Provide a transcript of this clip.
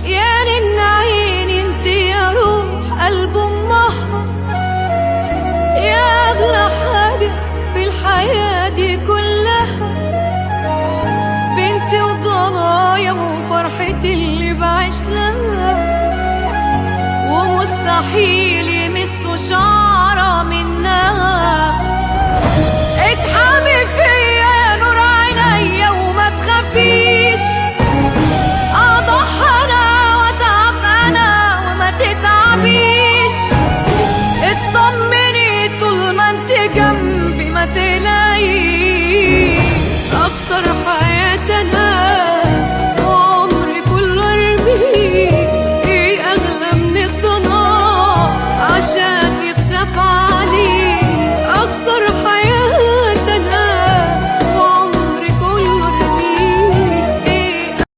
يا نن عيني انت يا روح قلب امها، يا اغلى حاجة في الحياة دي كلها، بنتي وضنايا وفرحتي اللي بعيش لها، ومستحيل يمسوا شعرة منها. اتحامي فيا نور عينيا وما تخافيش.